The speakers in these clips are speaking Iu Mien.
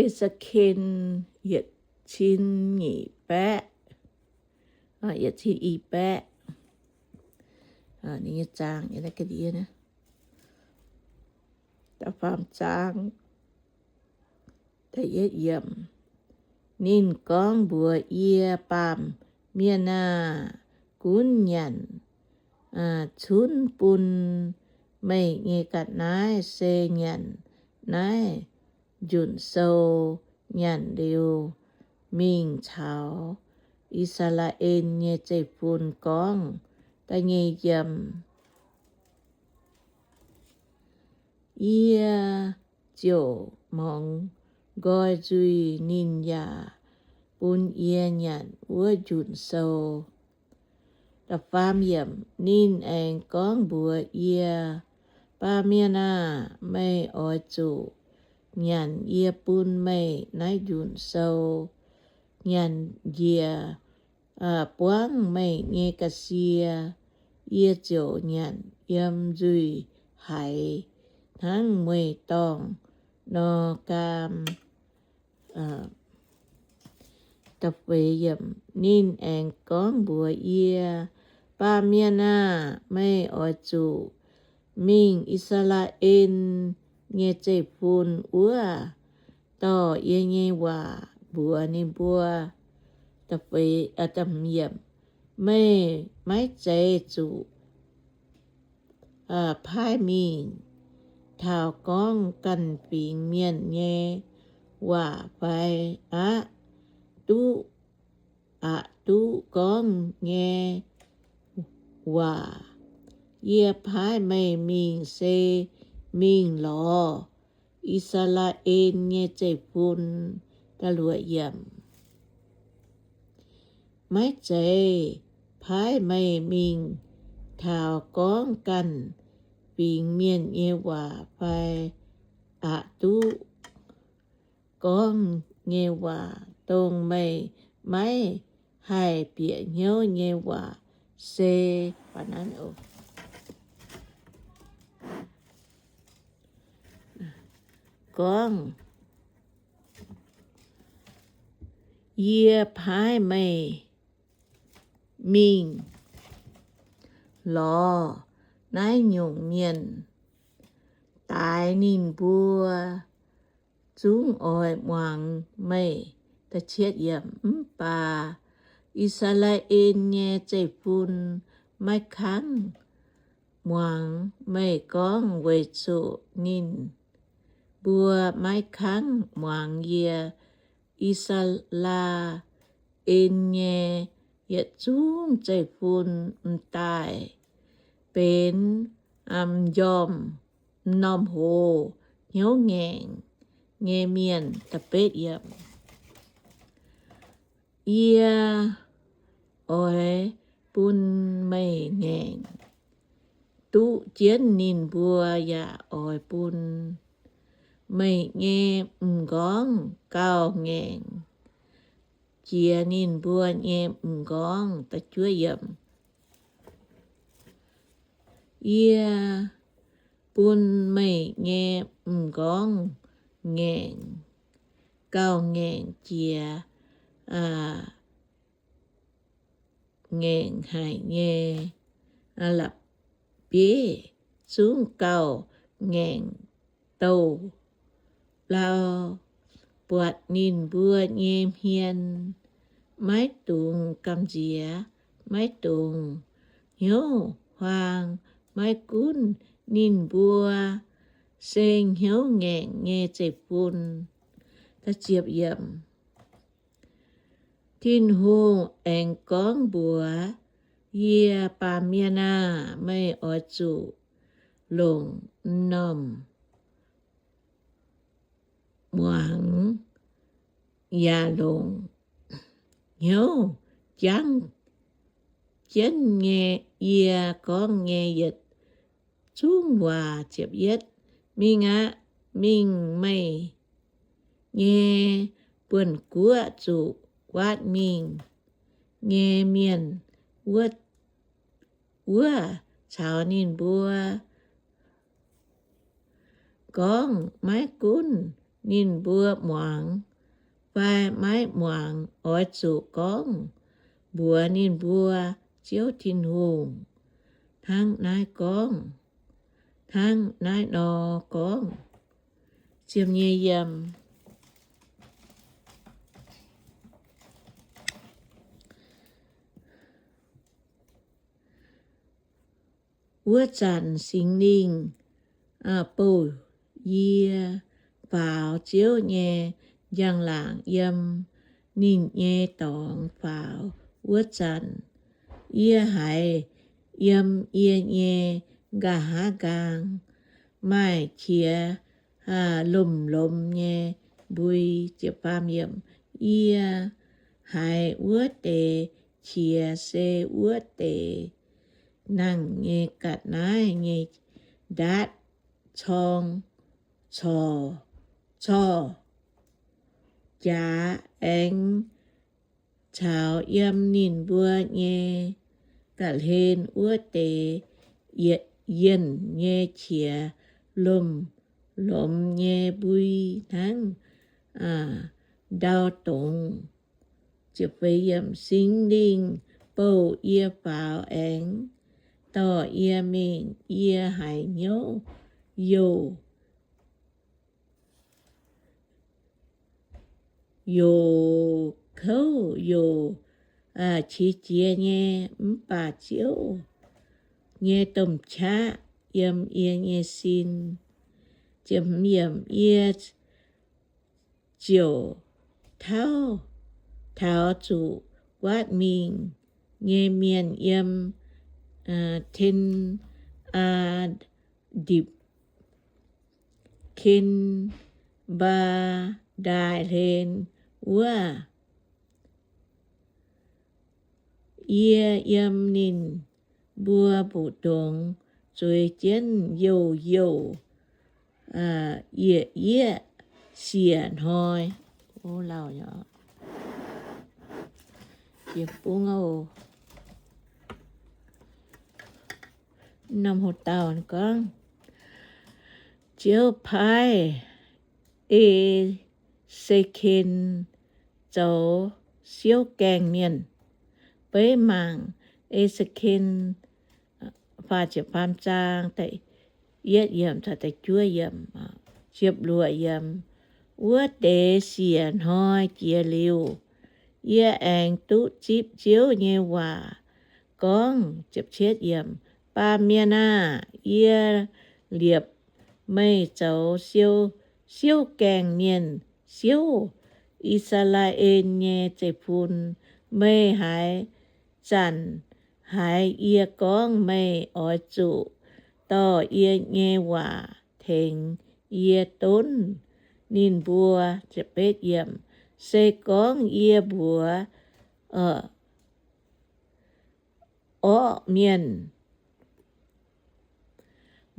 E^se^ken yietc cin nyic baeqv, yietc cin i baeqv, da'faam zaang. Ninh gorngv mbuox yie, Baamh mienh aah! Gunv nyanc cunv bun meih nyei ga'naaiv se nyanc naaiv njunc sou. Nyanc liuz, mingh caux I^saa^laa^en nyei zeiv-fun gorngv da'nyeic yiemc, Yie ziouc muangx nqoi nzuih ninh yaac bun yie nyanc wuov njunc sou. Ninh aengx gorngv mbuox yie, Baamh mienh aah! Meih oix zuqc nyanc yie bun meih naaiv njunc sou. Nyanc njiec buangv meih nyei ga'sie, yie ziouc nyanc yiem nzuih haiz hnangv mueiz-dorngh nor gaam. Ninh aengx gorngv mbuox yie, Baamh mienh aah! Meih oix zuqc mingh I^saa^laa^en nyei zeiv-fun wuov dorh yie nyei waac mbuox ninh mbuo. Meih maiv zeiz zuqc paaiv mingh taux gorngv ganh fingx mienh nyei waac fai? Aqc duqv, aqc duqv gorngv nyei waac. Yie paaiv meih mingh se mingh lorz I^saa^laa^en nyei zeiv-fun. Maiv zeiz paaiv meih mingh taux gorngv ganh fingx mienh nyei waac fai? Aqc duqv gorngv nyei waac dongh meih maiv haih bieqc hnyouv nyei waac se gorngv, Yie paaiv meih mingh lorz naaiv nyungc mienh, daix ninh mbuo zungv oix muangx meih. Mv baac I^saa^laa^en nyei zeiv-fun maiv kangv muangx meih gorngv, weic zuqc ninh mbuo maiv kangv muangx yie. I^saa^laa^en nyei yietc zungv zeiv-fun m'daaih benx m'njormh, m'normh hoz, hnyouv ngaengc nyei mienh. Yie oix bun meih ngaengc duqv jienv ninh mbuo, yaac oix bun meih nyei m'nqorngv gauh ngaengc jiex ninh mbuo nyei m'nqorngv. Yie bun meih nyei m'nqorngv ngaengc, gauh ngaengc jiex ngaengc haic nyei la'bieiv zungv gauh ngaengc douh lauh, buatc ninh mbuo nyei hmien maiv dungx gamh nziex, maiv dungx hnyouv huaang. Maiv gunv ninh mbuo se hnyouv ngaengc nyei zeiv-fun. Tin-Hungh aengx gorngv mbuox yie, Baamh mienh aah! Meih oix zuqc longc m'normh muangx yaac longc hnyouv jangv jienv nyei yie gorngv nyei yietc zungv waac. Mingh aqv. Mingh meih nyei buonc-guoqv zuqc guaatv mingh nyei mienh wuov, caux ninh mbuo gorngv, Maiv gunv ninh mbuo muangx fai maiv muangx, oix zuqc gorngv mbuox ninh mbuo Ziouv Tin-Hungh hnangv naaiv gorngv, hnangv naaiv nor gorngv. Ziemx nyei yiem. Wuov zanc Singx Lingh bouh yie faaux Ziouv nyei njang-laangc yiem ninh nyei dorngx faaux wuov zanc, yie haiz yiem yie nyei nqa'haav nqaang maaih qiex lomh-lomh nyei mbui. Yie haiz wuov deix qiex se wuov deix nangh nyei ga'naaiv nyei ndaatv corng, corc, corc jaax aengx caux yiem ninh mbuo nyei ga'hlen wuov deix yienh nyei qiex lomh-lomh nyei mbui hnangv ndau dongz. Singx Lingh bouh yie faaux aengx dorh yie mingh. Yie haiz hnyouv youc, youc kouv youc qiex jiez nyei, mv baac Ziouv nyei domh qaqv yiem yie nyei sin. Yie ziouc tauv taux zuqc guaatv mingh nyei mienh yiem Ten^aa^ndipc, Ken^mbaa^ndaaih Hlen wuov. Yie yiem ninh mbuo mbu'ndongx zueiz jienv youh youh, yiec-yieqv siec hnoi. Ziouv paaiv E^se^ken zoux siouv gaengh mienh. Beiv mangc E^se^ken faah ziepc faam zaang da'yietv yiemc caux da'juov yiemc. Ziepc luoqc yiemc. Wuov deix siec hnoi jiex liuz, yie aengx duqv zipv Ziouv nyei waac gorngv, Baamh mienh aah! Yie liepc meih zoux siou, siouv gaengh mienh, siouv I^saa^laa^en nyei zeiv-fun. Meih haaix zanc haiz yie gorngv meih oix zuqc dorh yie nyei waac tengx yie donv ninh mbuo? Se gorngv yie mbuox orqv mienh,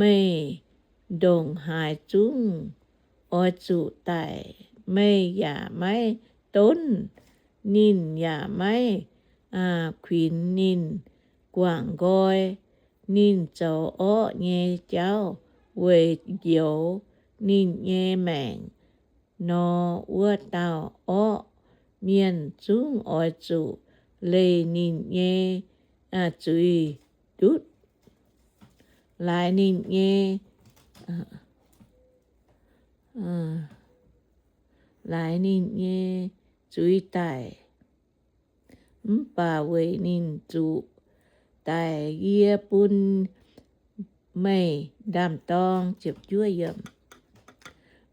Meih ndongc haaix zungv oix zuqc daic, meih yaac maiv donv ninh, yaac maiv kuinx ninh guangc nqoi. Ninh zoux orqv nyei jauv weic njoux ninh nyei maengc nor, wuov dauh orqv mienh zungv oix zuqc leih ninh nyei zuiz ndutv, laaix ninh nyei, laaix ninh nyei zuiz daic. Mv baac weic ninh zuqc daic, yie bun meih ndaam-dorng.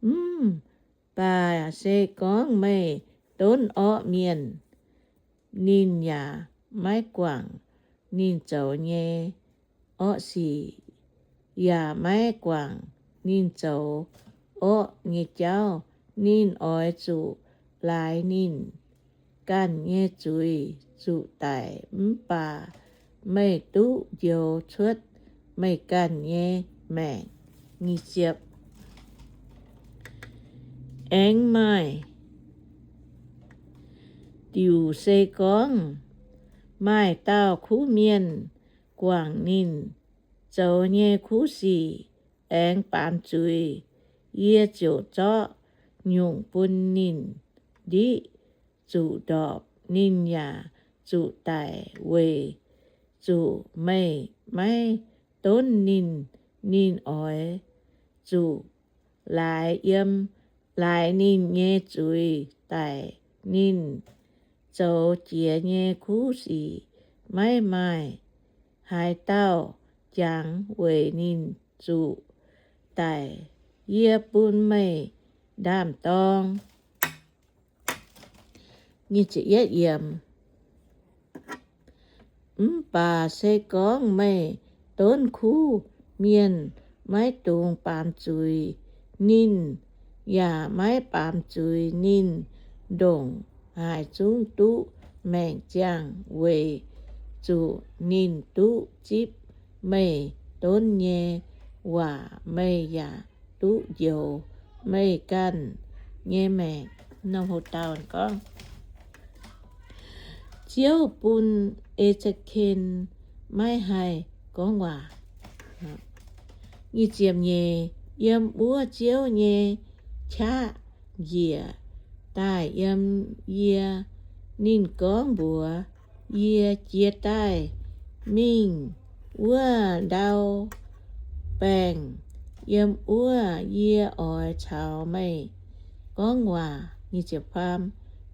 Mv baac se gorngv meih donv orqv mienh, ninh yaac maiv guangc ninh zoux nyei orqv sic, yaac maiv guangc ninh zoux orqv nyei jauv. Ninh oix zuqc laaix ninh ganh nyei zuiz zuqc daic, mv baac meih duqv njoux cuotv meih ganh nyei maengc. Aengx maaih diuc se gorngv maaih dauh kuv mienh guangc ninh zoux nyei kuv sic aengx baamz zuiz, yie ziouc zorqv nyungc bun ninh ndiqv zuqc ndorpc. Ninh yaac zuqc daic weic zuqc meih maiv donv ninh. Ninh oix zuqc laaix yiem, laaix ninh nyei zuiz daic. Ninh zoux jiex nyei kuv sic maiv maaih haaix dauh jangx weic ninh zuqc daic. Yie bun meih ndaam-dorng. Mv baac se gorngv meih donv kuv mienh maiv dungx baamz zuiz ninh, yaac maiv baamz zuiz ninh ndongc haaix zungv duqv maengc ziangh, weic zuqc ninh duqv zipv meih donv nyei waac, meih yaac duqv njoux meih ganh nyei maengc. Norm hoc dauh gorngv, Ziouv bun E^se^ken maiv haih gorngv waac. Nyic ziepc nyeic, yiem wuov Ziouv nyei qaqv njiec daaih yiem yie. Ninh gorngv mbuox yie, Jiez daaih mingh wuov ndau baengh. Yiem wuov yie oix caux meih gorngv waac.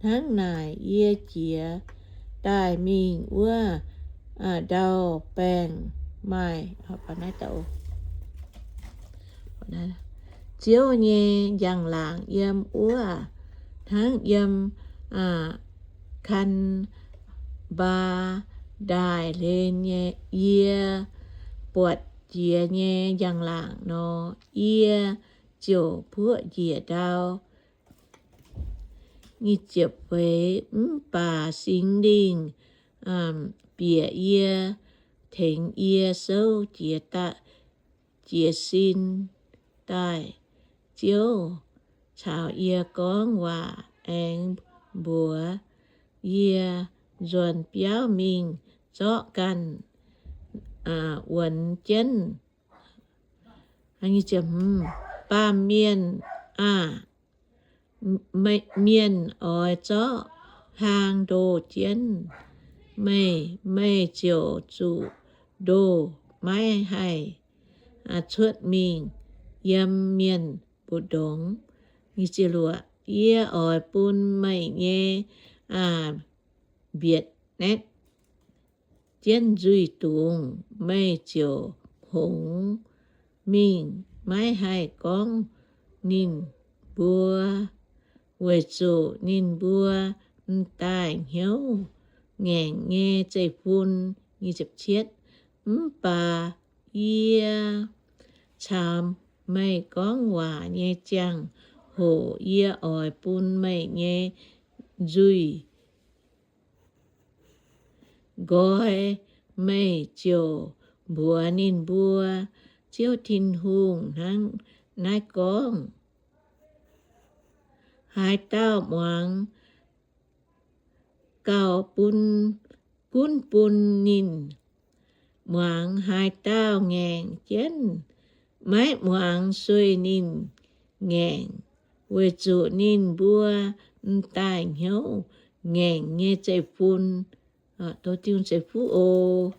Hnangv naaic yie jiez daaih mingh wuov ndau baengh maaih Ziouv nyei njang-laangc yiem wuov, hnangv yiem Kaa^mbaa^ndaaih hlen nyei, yie buatc jiex nyei njang-laangc nor, yie ziouc puoqv njiec ndau. Mv baac Singx Lingh bieqc yie, tengx yie souv jiez sin daaih. Ziouv caux yie gorngv waac aengx mbuox yie, Nzuonx biauv mingh zorqv ganh wuonx jienv. Baamh mienh aah! Mienh oix zorqv hlaang ndoh jienv meih, meih ziouc zuqc ndoh, maiv haih cuotv mingh yiem mienh mbu'ndongx. Yie oix bun meih nyei mbietc naetv jienv nzuih dungz, meih ziouc hngongx mingh, maiv haih gorngv ninh mbuo, weic zuqc ninh mbuo m'daaih hnyouv ngaengc nyei zeiv-fun. Mv baac yie caux meih gorngv waac nyei ziangh hoc yie oix bun meih nyei nzuih nqoi, meih ziouc mbuox ninh mbuo, Ziouv Tin-Hungh hnangv naaiv gorngv, Haaix dauh muangx gauh bun, gunv bun ninh, muangx haaix dauh ngaengc jienv, maiv muangx sueih ninh ngaengc, weic zuqc ninh mbuo m'daaih hnyouv ngaengc nyei zeiv-fun. Dongh Tin-Hungh ceix fuqv oc.